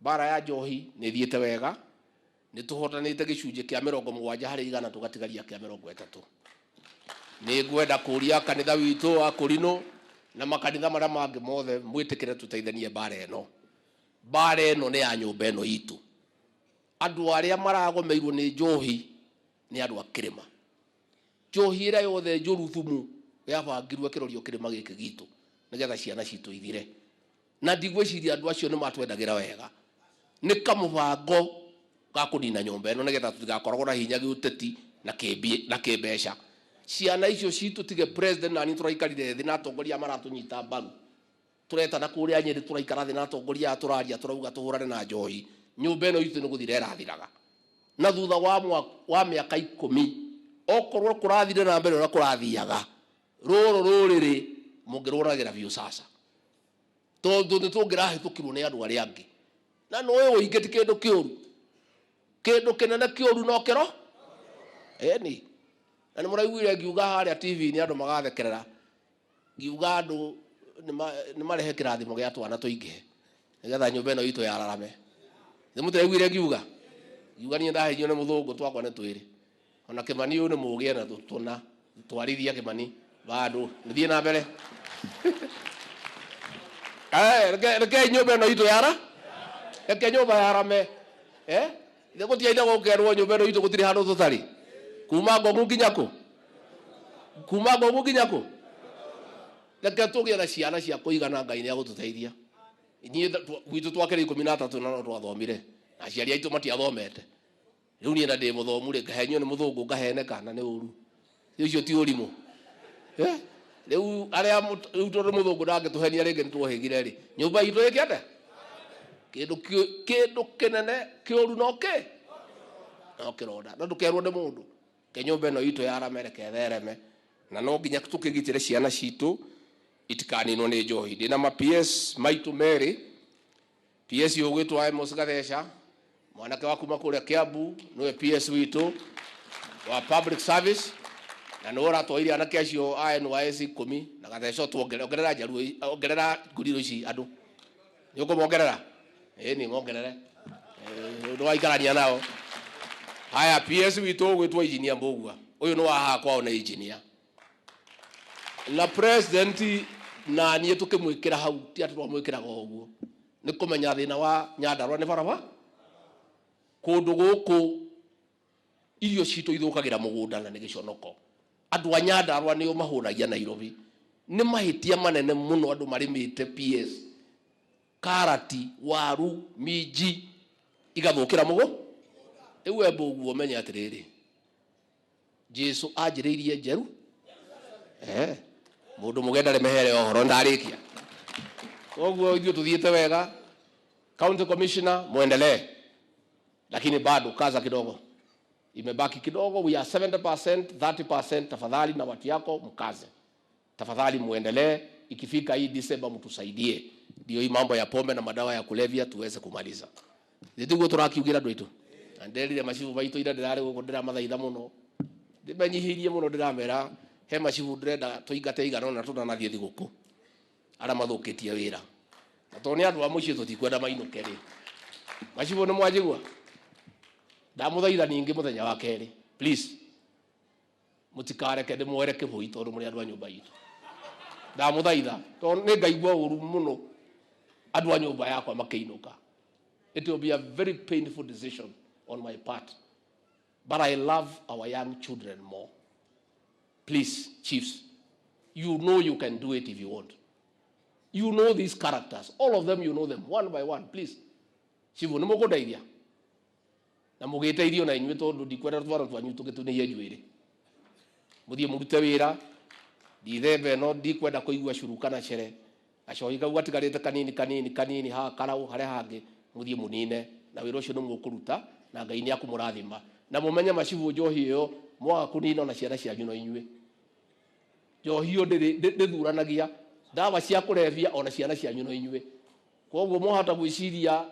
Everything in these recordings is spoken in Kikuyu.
Mbara ya njohi nĩ ĩthiĩte wega, nĩ tũhotanĩte gĩcunjĩ kĩa 70%, tũgatigaria kĩa 30. Nĩ ngwenda kũria kanitha witũ wa Kũrinũ na makanitha marĩa mangĩ mothe mwĩtĩkĩre tũteithanie mbara ĩno. Mbara ĩno nĩ ya nyũmba ĩno itũ. Andũ arĩa maragomeirwo nĩ njohi nĩ andũ a kĩrĩma. Njohi ĩrĩa yothe njũru thumu yabangirwo ĩkĩrorio kĩrĩma gĩkĩ gitũ nĩgetha ciana citũ ithire. Na ndigwĩciria andũ acio nĩ matwendagĩra wega. Nĩ kamũbango ga kũnina nyũmba ĩno nĩgetha tũtigakoragwo na hinya gĩũteti na na kĩmbeca. Ciana icio citũ tige president na niĩ tũraikarire thĩ na atongoria maratũnyita mbaru. Tũretana kũrĩa Nyĩrĩ, tũraikara thĩ na atongoria aya, tũraria, tũrauga tũhũrane na njohi. Nyũmba ĩno itũ nĩ gũthira ĩrathiraga. Na thutha wa mwaka wa mĩaka 10, okorwo kũrathire na mbere ũrĩa kũrathiaga, rũrũ rũrĩrĩ mũngĩrũragĩra biũ sasa, tondũ nĩ tũngĩrahĩtũkirwo nĩ andũ arĩa angĩ. Na nĩ ũingĩ ti kĩndũ kĩũru, kĩndũ kĩnene kĩũru no kĩro ĩni. Na nĩ mũraiguire ngiuga harĩa TV-inĩ andũ magathekerera, ngiuga andũ nĩ marehe kĩrathimo gĩa twana tũingĩhe nĩgetha nyũmba ĩno itũ yararame. Nĩ mũtiraiguire ngiuga? Ngiuga niĩ ndahenyio nĩ mũthũngũ, twakwa nĩ twĩrĩ. Ona Kĩmani ũyũ nĩ mũũgĩ ena tũna twarithia Kĩmani bado nĩthiĩ na mbere. Reke nyũmba ĩno itũ yara, reke nyũmba yarame. Ithe gũtiaine gũkerwo nyũmba ĩno itũ gũtirĩ handũ tũtarĩ, kuma Ngongu nginya kũ, kuma Ngongu nginya kũ. Reke tũgĩe na ciana cia kũigana, Ngai nĩ agũtũteithia. Inyuĩ gwitũ twakĩrĩ 13 na no twathomire, na aciari aitũ matiathomete. Rĩu niĩ na ndĩ mũthomu rĩ, ngahenyio nĩ mũthũngũ ngaheneka, na nĩ ũru ũcio, ti ũrimũ? Rĩu arĩa rĩu tondũ mũthũngũ ndangĩtũhenia rĩngĩ, nĩ tuohĩgire rĩ, nyũmba itũ ĩke atĩa? Kĩndũ kĩndũ kĩnene kĩũru no kĩ no kĩronda, no ndũkerwo nĩ mũndũ. Ke nyũmba ĩno itũ yarame, reke ĩthereme, na no nginya tũkĩgitĩre ciana citũ itikaninwo nĩ njohi. Ndĩna ma PS maitũ merĩ. PS ũgwĩtwo Amos Gatheca, mwanake wa kuma kũrĩa Kiambu, nĩwe PS witũ wa public service, na nĩwe ũratwarire anake acio a NYS 10. Na Gatheca, tuongerera, ongerera njaruo, ongerera nguriro ici andũ. Nĩ ũkũmongerera? Ĩni mongerere, ndwaikarania nao. Haya, PS witũ ũgwĩtwo Engineer Mbũgua, ũyũ nĩ wa haha kwao, nĩ engineer. Na president na niĩ tũkĩmwĩkĩra hau, ti atĩ twamwĩkĩraga o ũguo, nĩ kũmenya thĩna wa Nyandarua nĩ barabara. Kũndũ gũkũ irio citũ ithũkagĩra mũgũnda, na nĩ gĩconoko. Andũ a Nyandarua nĩo mahũragia Nairobi. Nĩ mahĩtia manene mũno andũ marĩmĩte PS karati, waru, minji, igathũkĩra mũgũ. Rĩu we Mbũguo, ũmenye atĩrĩrĩ, Jesu anjĩrĩirie njeru mũndũ mũgenda remehere ũhoro ndarĩkia. Koguo ithuĩ tũthiĩte wega. County commissioner, muendelee, lakini bado kaza kidogo, imebaki kidogo. We are 70%, 30%. Tafadhali na watu yako mkaze, tafadhali muendelee. Ikifika hii December mtusaidie, ndio hii mambo ya pombe na madawa ya kulevya tuweze kumaliza. Nĩtiguo tũrakiugĩra andũ aitũ? Na nderire macibu maitũ ira ndĩrarĩ gũkũ, ndĩramathaitha mũno, ndĩmenyihĩirie mũno, ndĩramera he macibu ndĩrenda tũingate igana ũna tũtanathiĩ thigũkũ, arĩa mathũkĩtie wĩra. Na tondũ nĩ andũ a mũciĩ, tũtikwenda mainũke rĩ. Macibu, nĩ mwanjigua? Ndamũthaitha ningĩ mũthenya wa kerĩ, please mũtikareke ndĩmwere kĩbũi, tondũ mũrĩ andũ a nyũmba itũ. Ndamũthaitha, tondũ nĩ ngaigua ũru mũno andũ a nyũmba yakwa makĩinũka. It will be a very painful decision on my part, but I love our young children more. Please, chiefs, you know you can do it if you want. You know these characters, all of them, you know them one by one. Please, chifu, nĩ mũkũndeithia na mũgĩteithio na inyuĩ, tondũ ndikwenda twana twanyu tũgĩtunĩhie njuĩrĩ. Mũthiĩ mũrute wĩra ndithemba ĩno, ndikwenda kũigua curu kana cere. Gacohi kau gatigarĩte kanini kanini kanini haha karau harĩa hangĩ, mũthiĩ mũnine, na wĩra ũcio nĩ mũkũruta, na Ngai nĩ akũmũrathima. Na mũmenye macibu, njohi ĩyo mwaga kũnina, ona ciana cianyu no inyuĩ. Njohi ĩyo ndĩthuranagia, ndawa cia kũrebia, ona ciana cianyu no inyuĩ. Koguo mwahota gwĩciria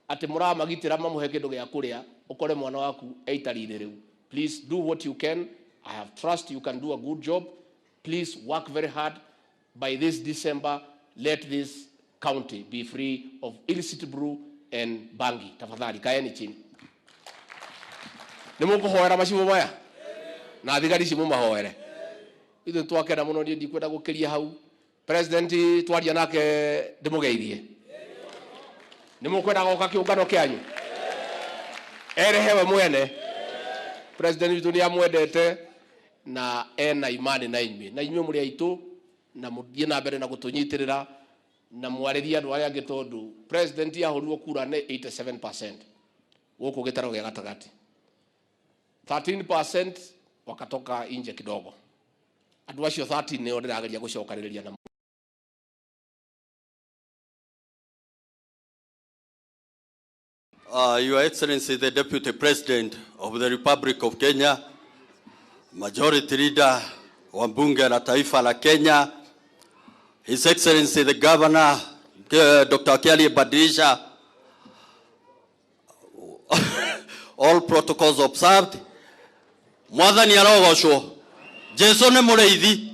atĩ mũramagitĩra mamũhe kĩndũ gĩa kũrĩa, ũkore mwana waku eitari-inĩ rĩu. Please do what you can. I have trust you can do a good job. Please work very hard. By this December, let this county be free of illicit brew. and bangi. Tafadhali kaeni chini. Nĩ mũkũhoera macibũ maya na thigari ici mũmahoere. Ithuĩ twakena mũno, niĩ ndikwenda gũkĩria hau. President twaria nake ndĩmũgeithie. Nĩ mũkwenda goka kĩũngano kĩanyu erehe we mwene. President witũ nĩ amwendete na ena imani na inyuĩ, na inyuĩ mũrĩ aitũ, na mũthiĩ na mbere na gũtũnyitĩrĩra na mwarĩrie andũ arĩa angĩ, tondũ president ahũrirwo kura nĩ 87% gũkũ gĩtaro gĩa gatagatĩ, 13% wakatoka nje kidogo. Andũ acio 13 nĩo ndĩrageria gũcokanĩrĩria na Your Excellency, the Deputy President of the Republic of Kenya, Majority Leader wa Bunge la Taifa la Kenya, His Excellency the Governor, Dr. Kiali Badilisha, all protocols observed. Mwathani arogocwo. Jesu nĩ mũrĩithi.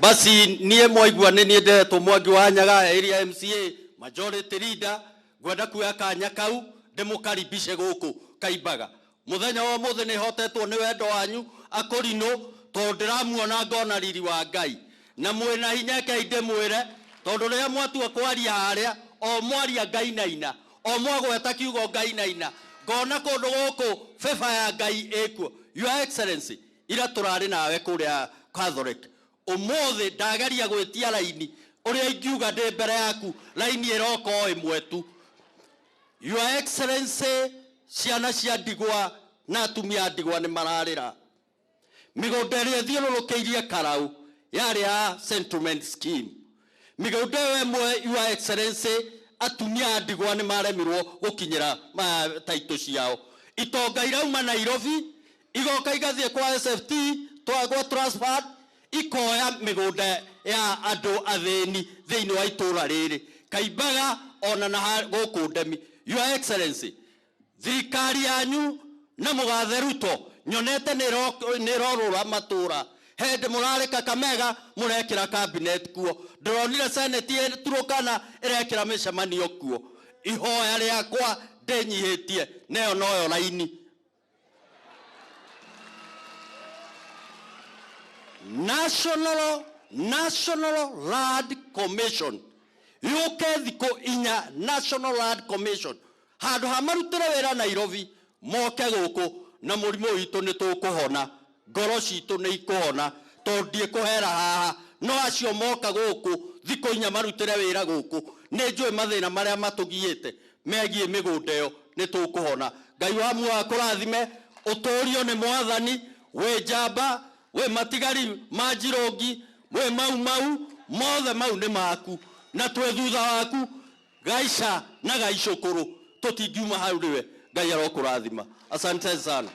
Basi niĩ mwaigua nĩ niĩ ndetwo Mwangi wa Nyaga area MCA Majority Leader, ngwenda kuoya kanya kau ndĩmũkaribishe gũkũ Kaimbaga. Mũthenya wa ũmũthĩ nĩ hotetwo nĩ wendo wanyu akũrinũ, tondũ ndĩramuona ngona riri wa Ngai na mwĩna hinya. Rekei ndĩmwĩre, tondũ rĩrĩa mwatua kwaria harĩa o mwaria ngainaina, o mwagweta kiugo ngainaina, ngona kũndũ gũkũ favor ya Ngai ĩkuo. Your Excellency, ira tũrarĩ nawe kũrĩa Catholic, ũmũthĩ ndageria gwĩtia raini ũrĩa ingiuga ndĩ mbere yaku, raini ĩroka o ĩmwe tu. Your Excellency, ciana cia ndigwa na atumia a ndigwa nĩ mararĩra. Mĩgũnda ĩrĩa ĩthiũrũrũkĩirie Karau yarĩ ya settlement scheme. Mĩgũnda ĩyo ĩmwe, Your Excellency, atumia a ndigwa nĩ maremirwo gũkinyĩra taitũ ciao. Itonga irauma Nairobi igoka igathiĩ kwa SFT gwa transfer, ikoya mĩgũnda ya andũ athĩni thĩinĩ wa itũra rĩrĩ Kaimbaga ona na gũkũ Ndemi. Your Excellency, thirikari yanyu na mũgathe Ruto nyonete nĩ ĩrorũra matũra. Hĩndĩ mũrarĩ Kakamega mũrekĩra cabinet kuo, ndĩronire senate ĩ Turukana ĩrekĩra mĩcemanio kuo. Ihoya rĩakwa ndĩnyihĩtie neyo noyo raini. National Land Commission yũke thikũ 4. National Land Commission, handũ ha marutĩre wĩra Nairobi, moke gũkũ na mũrimũ witũ nĩ tũkũhona, ngoro citũ nĩ ikũhona, tondũ ndiĩkũhera haha. No acio moka gũkũ thikũ 4 marutĩre wĩra gũkũ, nĩ njũĩ mathĩna marĩa matũgiĩte megiĩ mĩgũnda ĩyo, nĩ tũkũhona. Ngai wa muoyo akũrathime, ũtũrio nĩ Mwathani. Wĩ njamba, wĩ matigari ma njirũngi, wĩ mau mau mothe mau nĩ maku, na twĩ thutha waku gaica na gaicũkũrũ, tũtingiuma hau rĩwe. Ngai arokũrathima, asante sana.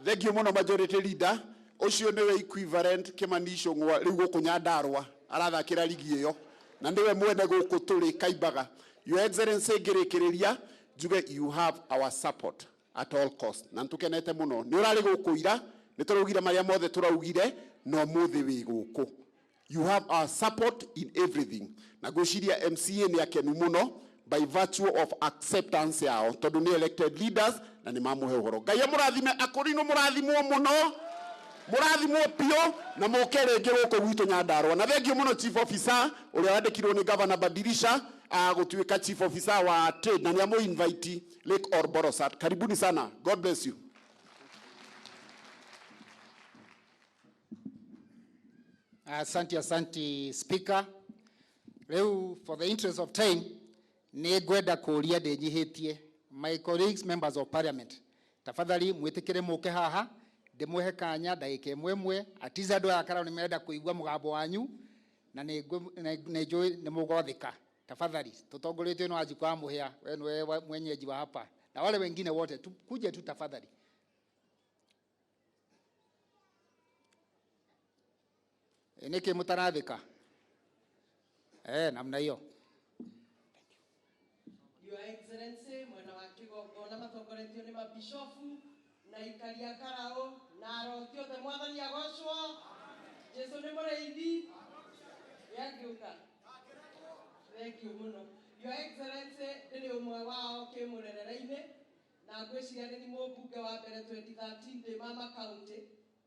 Thank you mũno, Majority Leader. Ũcio nĩwe equivalent Kimani Ichung'wa rĩu gũkũ Nyandarua, arathakĩra ligi ĩyo na nĩwe mwene gũkũ tũrĩ Kaimbaga. Your Excellency, ngĩrĩkĩrĩria njuge you have our support at all cost, na nĩtũkenete mũno nĩ ũrarĩ gũkũ ira, nĩ tũraugire marĩa mothe tũraugire, na ũmũthĩ wĩ gũkũ. You have our support in everything, na ngwĩciria MCA nĩ akenu mũno by virtue of acceptance yao, tondũ nĩ elected leaders na nĩ mamũhe ũhoro. Ngai amũrathime akũrinũ, mũrathimwo mũno, mũrathimwo biũ, na mũke rĩngĩ gũkũ gwitũ Nyandarua. Na thank you mũno, chief officer ũrĩa wandĩkirwo nĩ Governor Badilisha gũtuĩka chief officer wa trade, na nĩ amũ invite Lake Ol Borosa. Karibuni sana, God bless you. Asante, asante, Speaker. Rĩu, for the interest of time, nĩ ngwenda kũũria ndĩnyihĩtie my colleagues, members of parliament, tafadhali mwĩtĩkĩre mũke haha ndĩmũhe kanya ndagĩka ĩmwe ĩmwe. Atiza andũ aya Karau nĩ marenda kũigua mũgambo wanyu na nĩ njũĩ nĩ mũgothĩka. Tafadhali, tũtongoretio nĩ Wanjikũ wa Mũhĩa, we nĩwe mwenyeji wa hapa, na wale wengine wote tukuje tu tafadhali. Nĩkĩ mũtarathĩka? Namna hiyo. Your Excellency, mwena wa kĩgongona matongoretio nĩ mabishofu na ikaria Karau na aroti othe, Mwathani agocwo. Jesu nĩ mũrĩithi. Gagĩũka. Thank you mũno. Your Excellency, ndĩrĩ ũmwe wao kĩmũrerere-inĩ na ngwĩciria nĩ mũmbunge wa mbere 2013 ndĩ Mama County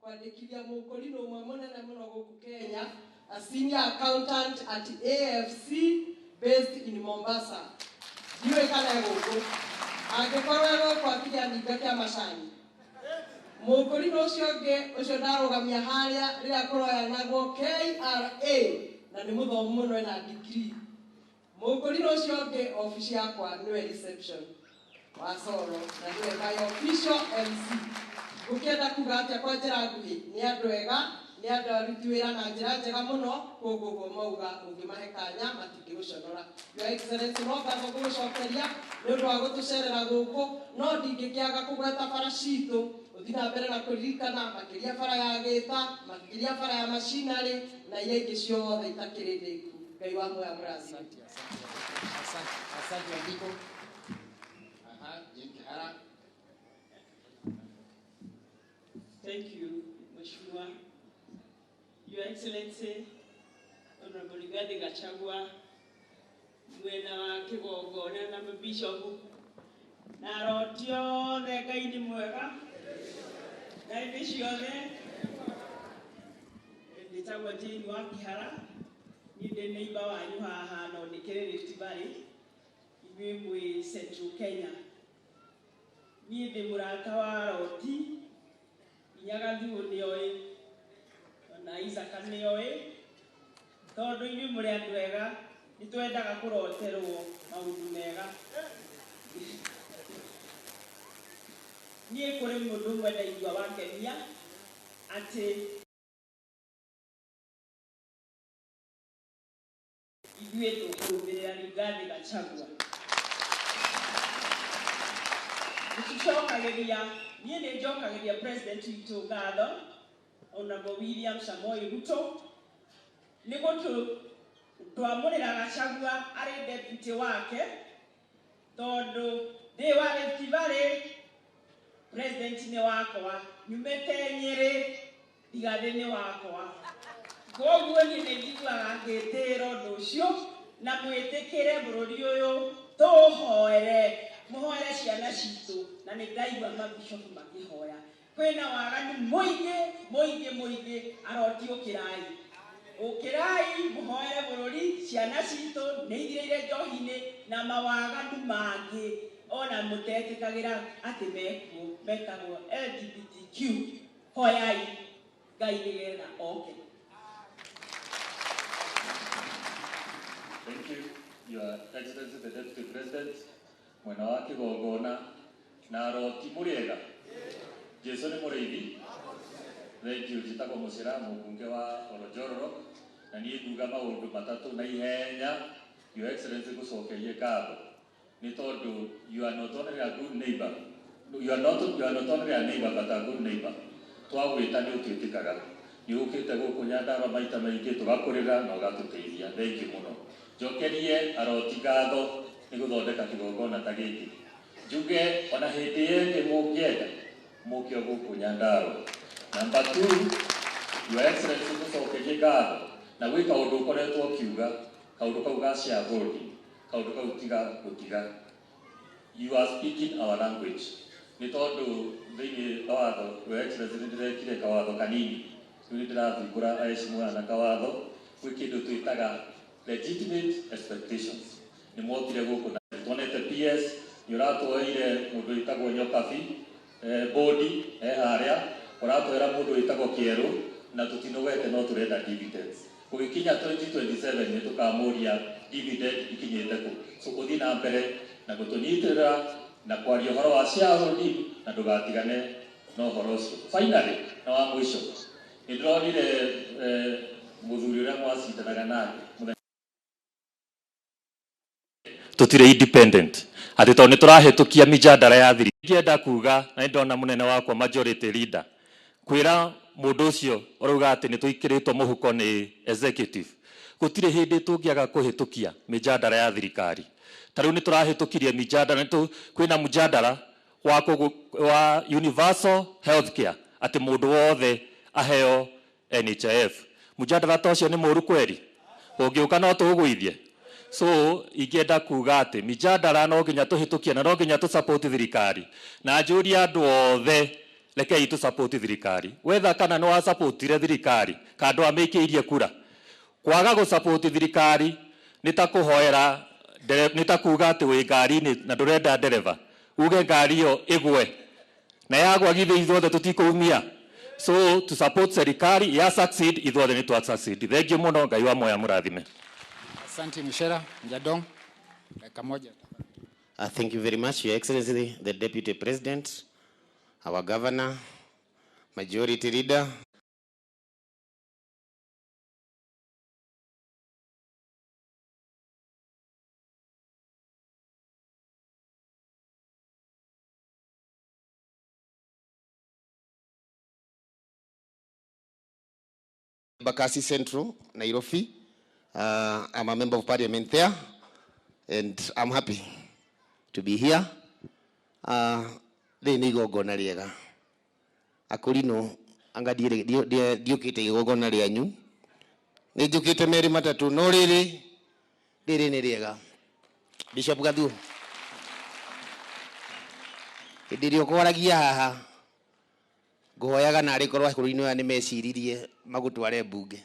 kwandĩkithia mũkũrinũ ũmwe mũnene mũno gũkũ Kenya, a senior accountant at AFC based in Mombasa. Ndiũĩ kana e gũkũ. Angĩkorwo e gũkũ akinya ninga kĩa macani. Mũkũrinũ ũcio ũngĩ ũcio ndarũgamia harĩa rĩrĩa kũroyanagwo KRA na nĩ mũthomu mũno ena degree. Mũkũrinũ ũcio ũngĩ obici yakwa nĩwe reception wa Soro na nĩwe my official MC. Ngũkĩenda kuga atĩa kwa njĩra nguhĩ, nĩ andũ ega, nĩ andũ aruti wĩra na njĩra njega mũno, koguo ũguo mauga ũngĩmahe kanya matingĩgũconora. Your Excellency, no ngatho ngũgũcokeria nĩ ũndũ wa gũtũcerera gũkũ, no ndingĩkĩaga kũgweta bara citũ, ũthiĩ na mbere na kũririkana makĩria bara ya Gĩta, makĩria bara ya macinarĩ na iria ingĩ ciothe itakĩrĩ ndĩku. Ngai wa muoya mũrathime. Asante, asante, asante, asante Wandiko. Aha, Jane Kihara. Thank you, Mheshimiwa. Your Excellency, Honorable Rigathi Gachagua, mwena wa kĩgongona na mabishopu na aroti othe, Ngai nĩ mwega Ngai nĩ ciothe. Njĩtagwo Jane wa Kĩhara, niĩ ndĩ neighbor wanyu haha no ndĩkĩrĩ Rift Valley, ithuĩ mwĩ Central Kenya. Niĩ ndĩ mũrata wa aroti, nginya Gathuũ nĩoĩ ona Isaka nĩoĩ, tondũ inyuĩ mũrĩ andũ ega, nĩ twendaga kũroterwo maũndũ mega. Niĩ kũrĩ mũndũ ũmwe ndaigua wakenia atĩ ithuĩ tũkũrũmĩrĩra Rigathi Gachagua. Nĩtũcokagĩria, niĩ nĩ njokagĩria president witũ ngatho, Honorable William Samoei Ruto, nĩ gũtwamũrĩra Gachagua arĩ deputy wake, tondũ ndĩ wa Rift Valley, president nĩ wakwa, nyumĩte Nyĩrĩ, Rigathi nĩ wakwa. Koguo niĩ nĩ njiguaga ngĩtĩĩra ũndũ ũcio, na mwĩtĩkĩre bũrũri ũyũ tũũhoere, mũhoere ciana citũ, na nĩ ndaigua mabishopu makĩhoya. Kwĩna waganu mũingĩ mũingĩ mũingĩ, aroti ũkĩrai, ũkĩrai mũhoere bũrũri, ciana citũ nĩ ithirĩire njohi-inĩ na mawaganu mangĩ ona mũtetĩkagĩra atĩ mekuo, metagwo LGBTQ. Hoyai Ngai nĩgetha oke. Thank you, Your Excellency the Deputy President, mwena wa kĩgongona na aroti mũrĩega. Jesu nĩ mũrĩithi. Thank you, njĩtagwo Mũcĩra, mũmbunge wa Olojororo, na niĩ nguga maũndũ matatũ na ihenya. Your Excellency, gũcokerie ngatho nĩ tondũ you are not only a good neighbor, you are not only a neighbor but a good neighbor. Twagwĩta nĩ ũtwĩtĩkaga, nĩ ũkĩte gũkũ Nyandarua maita maingĩ tũgakũrĩra na ũgatũteithia. Thank you mũno. Njokerie aroti ngatho nĩ gũthondeka kĩgongona ta gĩkĩ. Njuge ona hĩndĩ ĩngĩ mũngĩenda mũke o gũkũ Nyandarua. Number two, Your Excellency, gũcokerie ngatho na gwĩ kaũndũ ũkoretwo ũkiuga, kaũndũ kau ga shareholding, kaũndũ kau tiga gũtiga. You are speaking our language, nĩ tondũ thĩinĩ wa watho, Your Excellency, nĩ ndĩrekire kawatho kanini, rĩu nĩ ndĩrathingũra aheshimiwa na kawatho. Gwĩ kĩndũ twĩtaga legitimate expectations. Nĩ mwokire gũkũ na tuonete PS nĩ ũratwoeire mũndũ wĩtagwo Nyokabi, bodi harĩa ũratwĩra mũndũ wĩtagwo Kĩerũ na tũtinogete no tũrenda dividends. Gũgĩkinya 2027 nĩ tũkamũria dividend ikinyĩte kũ. So ũthiĩ na mbere na gũtũnyitĩrĩra na kwaria ũhoro wa shareholding na ndũgatigane na ũhoro ũcio. Finally, na wa mũico, nĩ ndĩronire mũthuri ũrĩa mwacindanaga nake mũthenya tũtirĩ independent atĩ tondũ nĩ tũrahĩtũkia mijadala ya thiri. Ingĩenda kuga na nĩ ndona mũnene wakwa majority leader kwĩra mũndũ ũcio ũrauga atĩ nĩ tũikĩrĩtwo mũhuko nĩ executive, gũtirĩ hĩndĩ tũngĩaga kũhĩtũkia mijadala ya thirikari. Ta rĩu nĩ tũrahĩtũkirie mijadala, kwĩna mjadala wa universal health care, atĩ mũndũ wothe aheo NHIF. Mjadala ta ũcio nĩ mũũru kweri? Ũngĩũka no tũgũithie. So ingĩenda kuga atĩ mijadala no nginya tũhĩtũkie na no nginya tũ support thirikari. Na njũrie andũ othe, rekei tũ support thirikari. Wetha kana nĩ wa supportire thirikari kana ndwamĩikĩirie kura. Kwaga gũ support thirikari nĩ ta kũhoera, nĩ ta kuga atĩ wĩ ngari-inĩ na ndũrenda ndereba uge ngari ĩyo ĩgwe, na yagwa githĩ ithuothe tũtikũumia. So to support serikali ya succeed, ithuothe nĩ twa succeed. Thank you mũno, Ngai wa moya mũrathime. Asante Mshera. Njadong, dakika moja. Thank you very much, Your Excellency, the Deputy President, our Governor, Majority Leader. Bakasi Central, Nairobi. I'm a member of parliament there, and I'm happy to be here. Rĩrĩ nĩ igongona rĩega. Akũrinũ anga ndiũkĩte igongona rĩanyu, nĩ njũkĩte merĩ matatũ, no rĩrĩ rĩrĩ nĩ rĩega. Bishop Gathuo, hĩndĩ ĩrĩa ũkwaragia haha ngũhoyaga narĩ korwo akũrinũ aya nĩ meciririe magũtware mbunge.